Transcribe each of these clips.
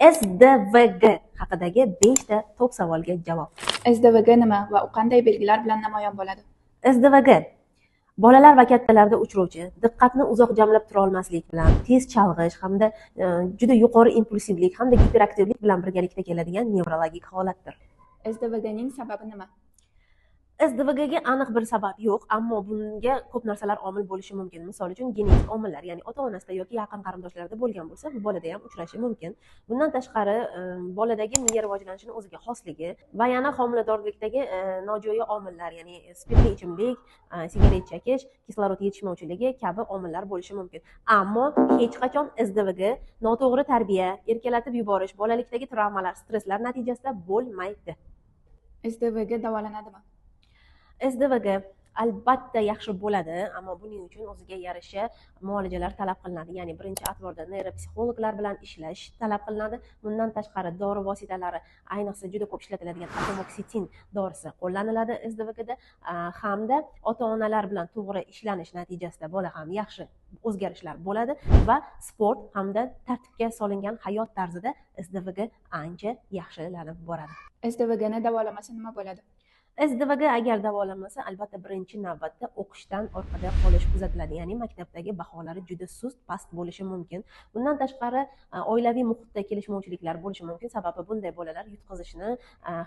SDVG haqidagi 5 ta top savolga javob. SDVG nima va u qanday belgilar bilan namoyon bo'ladi? SDVG bolalar va kattalarda uchrovchi diqqatni uzoq jamlab tura olmaslik bilan, tez chalg'ish hamda juda yuqori impulsivlik hamda giperaktivlik bilan birgalikda keladigan nevrologik holatdir. SDVGning sababi nima? SDVGga aniq bir sabab yo'q, ammo bunga ko'p narsalar omil bo'lishi mumkin. Misol uchun, genetik omillar, ya'ni ota-onasida yoki yaqin qarindoshlarida bo'lgan bo'lsa, bu bolada ham uchrashi mumkin. Bundan tashqari, boladagi miya rivojlanishini o'ziga xosligi va yana homiladorlikdagi nojo'ya omillar, ya'ni spirtli ichimlik, sigaret chekish, kislorod yetishmovchiligi kabi omillar bo'lishi mumkin. Ammo hech qachon SDVG noto'g'ri tarbiya, erkalatib yuborish, bolalikdagi travmalar, stresslar natijasida bo'lmaydi. SDVG davolanadimi? SDVG albatta yaxshi bo'ladi, ammo buning uchun o'ziga yarasha muolajalar talab qilinadi. Ya'ni birinchi atvorda neyropsixologlar bilan ishlash talab qilinadi. Bundan tashqari dori vositalari, ayniqsa juda ko'p ishlatiladigan atomoksitin dorisi qo'llaniladi SDVGda, hamda ota-onalar bilan to'g'ri ishlanish natijasida bola ham yaxshi o'zgarishlar bo'ladi va sport hamda tartibga solingan hayot tarzida SDVG ancha yaxshilanib boradi. SDVGni davolamasa nima bo'ladi? SDVG agar davolanmasa, albatta birinchi navbatda o'qishdan orqada qolish kuzatiladi, ya'ni maktabdagi baholari juda sust, past bo'lishi mumkin. Bundan tashqari, oilaviy muhitda kelishmovchiliklar bo'lishi mumkin, sababi bunday bolalar yutqazishni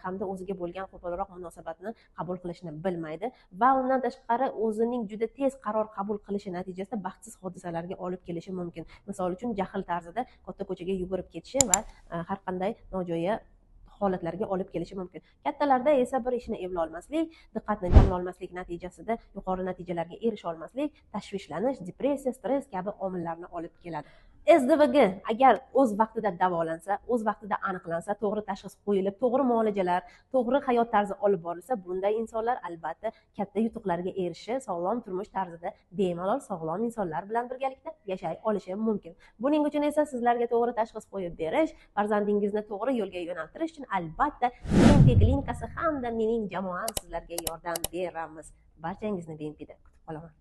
hamda o'ziga bo'lgan qo'polroq munosabatni qabul qilishni bilmaydi va undan tashqari o'zining juda tez qaror qabul qilishi natijasida baxtsiz hodisalarga olib kelishi mumkin. Misol uchun, jahl tarzida katta ko'chaga yugurib ketishi va har qanday nojo'ya holatlarga olib kelishi mumkin. Kattalarda esa bir ishni eplolmaslik, diqqatni jamlolmaslik natijasida yuqori natijalarga erisha olmaslik, tashvishlanish, depressiya, stress kabi omillarni olib keladi. SDVG agar o'z vaqtida davolansa, o'z vaqtida aniqlansa, to'g'ri tashxis qo'yilib, to'g'ri muolajalar, to'g'ri hayot tarzi olib borilsa, bunday insonlar albatta katta yutuqlarga erishishi, sog'lom turmush tarzida bemalol sog'lom insonlar bilan birgalikda yashay olishi mumkin. Buning uchun esa sizlarga to'g'ri tashxis qo'yib berish, farzandingizni to'g'ri yo'lga yo'naltirish uchun albatta BMP klinikasi hamda mening jamoam sizlarga yordam beramiz. Barchangizni BMPda kutib qolaman.